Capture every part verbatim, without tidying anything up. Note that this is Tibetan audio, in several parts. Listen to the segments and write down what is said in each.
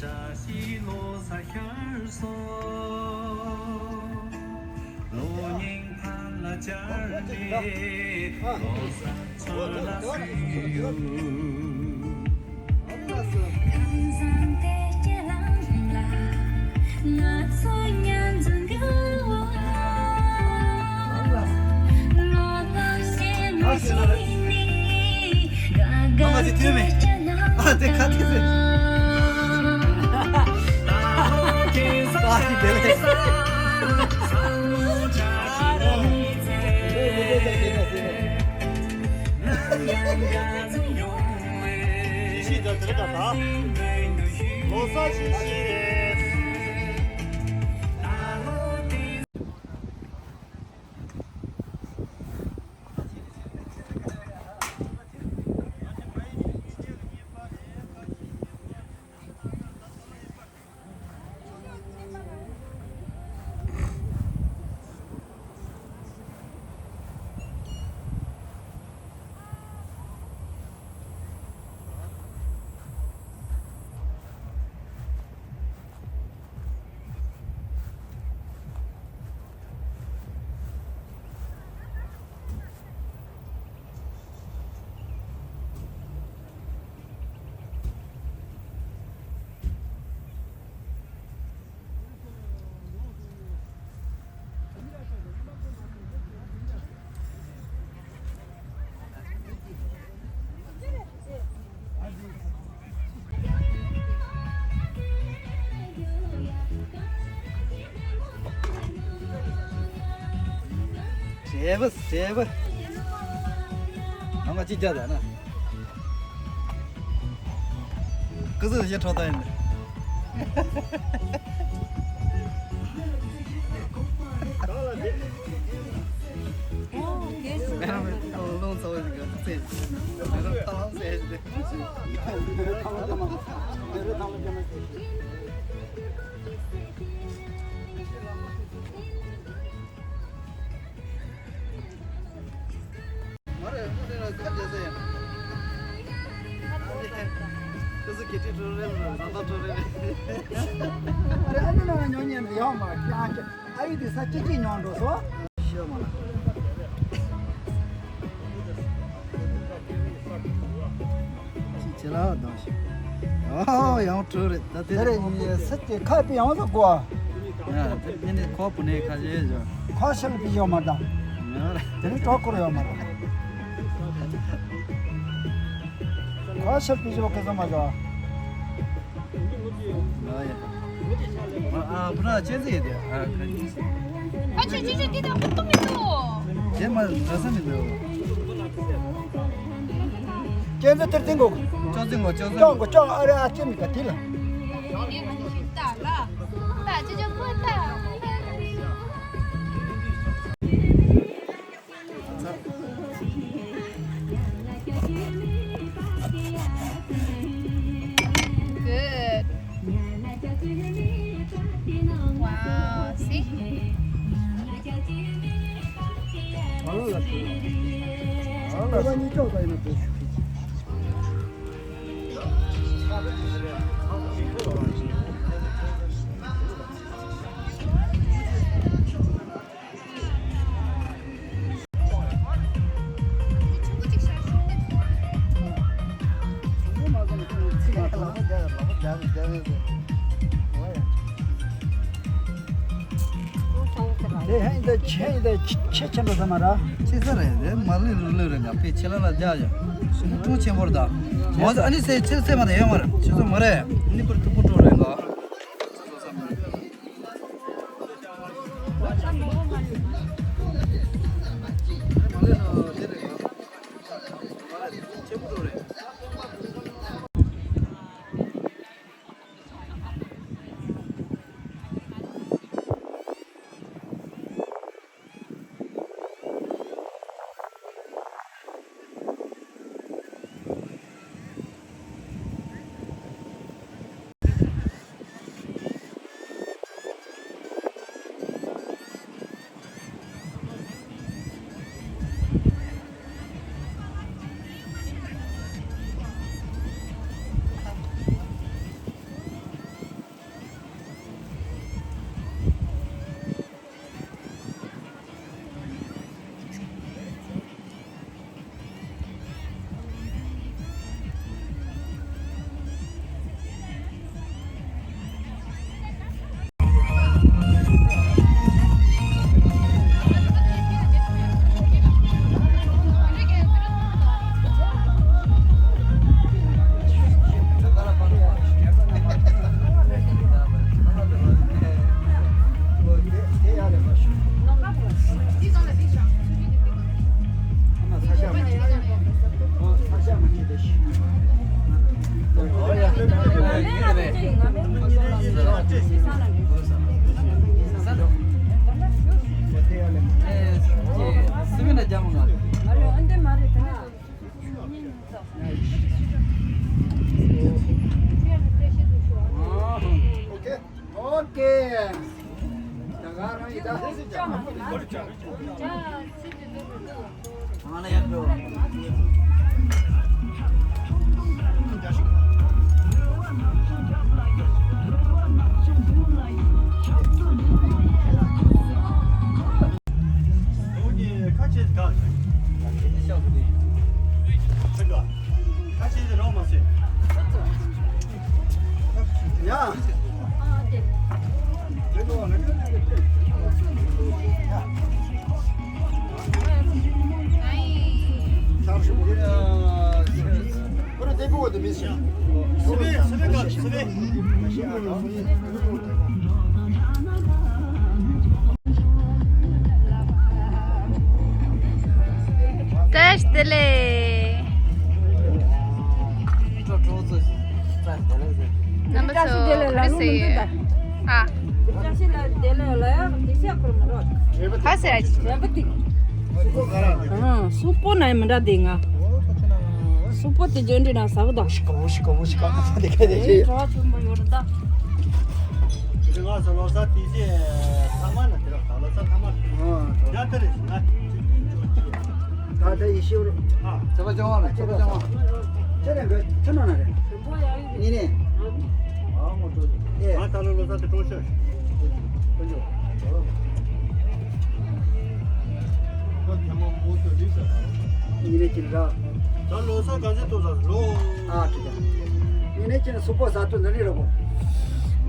བཀྲ་ཤིས་ལོ་གསར་ཤར་སོང་། ལོ་རྙིང་ཕར་ལ་བཅར་ནས་ལོ་གསར་ཚུར་ལ་གསོལ་ཡོད། ཁམས་བཟང་དེ་སྐྱེ་ལམ་ལ་ང་ཚོ་མཉམ་འཛོམས་དགོས། ལོ་ལ་ཞེན་མ་བྱེད་ནི། ཨ་མ་དེ་ཐོན་མེད། ཨ་དེ་ག་དེ་རེད། ཨ་དེ་དེ་རེད། ཡེ་ཤེས་དང་དེ་དང་ད། ལོ་གསར་ཞིག་ཞིག་རེད། བྱས་པ་བྱས་པ། ང་མ་ཅིག་རྒྱག་ད་ན། ཀི་ཟི་ཞེ་ཁྲོ་ད་ཡིན། ལོང་ཚ་བ་ཞིག་ག་ཚེ། ལོང་ཚ་བ་ཞིག་ག་ཚེ། མ་རེད། དངོས་གནས་ལ་ཁ་རྒྱག་ས་ཡིན། ཨ་ནི་ཁ་སུ་གེ་ཏི་ཁྲོ་རེ་རེད། རང་ཐག་ཁྲོ་རེ་རེད། ཨ་ནི་ན་ཉོ་ཉན་ཡོང་མ་ཁྱེད་ཨ་ཁྱེད་ཨ་ཡི་དེ་ས་ཅི་ཅི་ཉོ་འགྲོ་སོ། ཤི་མ་ལ། ཅི་ཅི་ལ་དང་ཞིག་ཨོ་ཡང་ཁྲོ་རེད་ད་དེ། དེ་རེད། ཡིན་ས་ཅི་ཁ་པི་ཡང་ལ་གོ། ཡ་དེ་ནི་ཁོ་བུ་ནས་ཁ་ཤས་བཞག་ཁ་ཤས་པི་ཡོད་མ་ད། ཡ་དེ་ནི་གྲོགས་སྐོར་ཡོད་མ་ད། ཁ་ཤས་པི་ཡོད་ཁ་ཤས་མ་བཞག་ཨ་ཡ། ཨ་བུ་ར་ཅན་ཟེར་དེ་ཨ་ཁ་ཤས། ཨ་ཆུ་ཆུ་ཆུ་འདི་དང་པོ་མི་འདུག་དེ་མ་འདྲ་ས་མི་འདུག་ཅན་ཟེར་དེར་ཏིང་གོ། ཅོ་ཏིང་གོ་ཅོ་ཏིང་གོ། ཅོ་ཅོ་ཨ་རེ་ཨ་ཅེ་མི་ག་ཏི་ལ། Good. Wow, see? དེ་ཧན་དེ་ཆེ་དེ་ཆེ་ཆེན་པོ་ཟ་མ་ར། ཆེ་ས་རེད་དེ་མ་ལི་རུ་ལི་རེད། ང་པེ་ཆེ་ལ་ལ་རྒྱ་ཡོད། སུ་ཁྲུ་ཆེན་པོ་རེད་ད། མོ་ཨ་ནི་སེ་ཆེ་སེ་མ་རེད་ཡོད་མ་རེད། ཆེ་ས་མ་རེད། ཨ་ནི་པར་ཐུག་པོ་ཁྲུ་རེད་ད། ཨོ་ཀེ། ཨོ་ཀེ། ད་ག་རང་ཡིན་ད། བཀྲ་ཤིས་བདེ་ལེགས། རྣམ་པ་ཚོ་བཀྲ་ཤིས་བདེ་ལེགས་ལ་ལུང་མི་འདུག་ད། ཨ། བཀྲ་ཤིས་ལ་བདེ་ལེགས་ལ་ཡང་དེ་ཤ་འཁོར་མི་རོགས། ཧ་ཟེར་ཡ་ཅིག་རེད་པ་ཏིག་ཨང་། སུག་པོ་ན་མི་འདྲ་དེ་ང་། སུག་པོ་དེ་འཇོན་འདྲི་ན་ཟ་གི་ད། ཤི་ཀོ་ཤི་ཀོ་ཤི་ཀོ་དེ་ག་དེ་ཨེ་ཅི། གྲོགས་ཆུང་པོ་ཡོད་རེད་ད། དེ་ང་ཚོ་ལོ་གསར་དེ་ཚེ་ཚང་མ་ན་དེ་རོགས་ད་ལོ་གསར་ཚང་མ་ཡ་ད་རེ་ང་ད་ད་ཡི་ཤི་རོ། ཨ། ཚེ་བ་ཅང་བ་ལ་ཚེ་བ་ཅང་བ། ཁྱེད་རང་གི་ཁྱེད་ནང་ན་རེད། ཉི་ནས། ཨ་ངོ་ཏོ། ཨེ། ང་ད་ལོ་ལོ་གསར་དེ་གྲོགས་ཤོད། ཁོ་ཚོ། ཉི་མའི་དཀྱིལ་ར། ད་ལོ་གསར་ག་ཚོད་ཐོབ་ས་ལོ། ཨ་ཁྲི་ཀ་ཉི་མའི་དཀྱིལ་སུག་པོ་ཟ་དུས་འདི་ནི་རེད་གོ།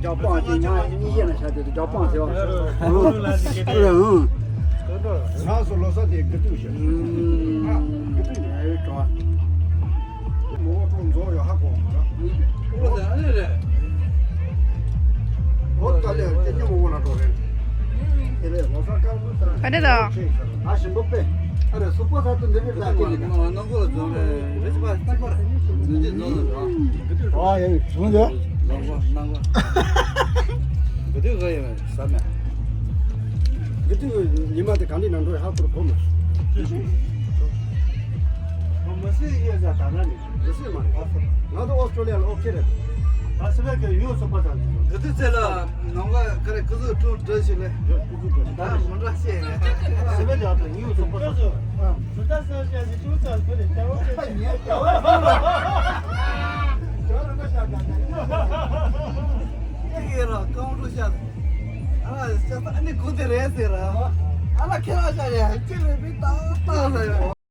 རྒྱ་སྤང་དེ་ཉག་གཉིས་ཤེས་ན་ཤ་དེ་རྒྱ་སྤང་ཟེར་བ། ཨ་ཨ། རང་སུ་ལོ་གསར་དེ་དགུ་ཐུག་ཤོད། ཨ་དགུ་ཐུག་ཡ་ཡོད་གྲོགས། མོ་ཀྲོང་རྫོགས་ཡོད་ཧ་གོ་མ་ར། ཨོ་ཟེར་ཨ་ནི་རེད། ཨོ་ད་ལེ་ཀྱེ་ཉོ་མོ་ན་ཏོ་རེད། དེ་ལས་ལོ་གསར་དཀར་པོ་ས་ག་རེ་དང་། ཨ་ཞིམ་པོ་པེ། ཨ་རེ་སུག་པོ་ས་དུ་འདི་རེད་ད་ཀྱེ་ནི། ནང་ཁོ་ལ་འཛོམས་རེད་རེད་པ་སྟག་པར་འཛིན་གྱི་འཛོམས་ལ་ར། ཨ་ཡ་ཡ་བྱུང་ཡ། ནང་ཁོ་ནང་ཁོ། ག་དུས་ག་ཡོད་ཟ་མེད། ག་དུས་ཉི་མ་དེ་ག་འདྲི་ནང་འགྲོ་ཧ་ཁོར་གོ་མ། ཨོ་མ་སི་ཡེ་ཟ་ད་ན་ནི། རེ་སི་མ་རེད། ང་ཚོ་ཨོ་སི་ཀྲོ་ལི་ཡ་ལ་ཨོ་ཁེ་རེད། ད་སི་པེ་ཀེ་ཡོ་སོ་པ་ཚང་། ག་དུས་ཚེ་ལ་ནང་པ་ཀ་རེ་ཀུ་ཟུ་ཀྲུ་འདྲ་ཞིག་ལས། ད་མི་འདྲ་ཤེས་ནས། སི་པེ་ཀེ་ཡོ་སོ་པ་ཚང་། ཨ། སུ་ད་སི་པེ་ཀེ་ཀྲུ་ཚང་ཁུ་རེ་ཀ་བོ་ཀེ་ཉེ་ཀ་བོ། ཀ་རེ་ན་ཤ་ཀ་ཀ་ཉེ། ཀེ་ཀེ་ར་ཀང་ཀྲུ་ཤ། ཨ་ལ་ཤ་ས་ཨ་ནི་ཀུ་དེ་རེད་ཟེར་ར། ཨ་ལ་ཁེ་ར་ཤ་ཡ་ཅི་རེད་པི་ཏག་ཏག་ཟེར།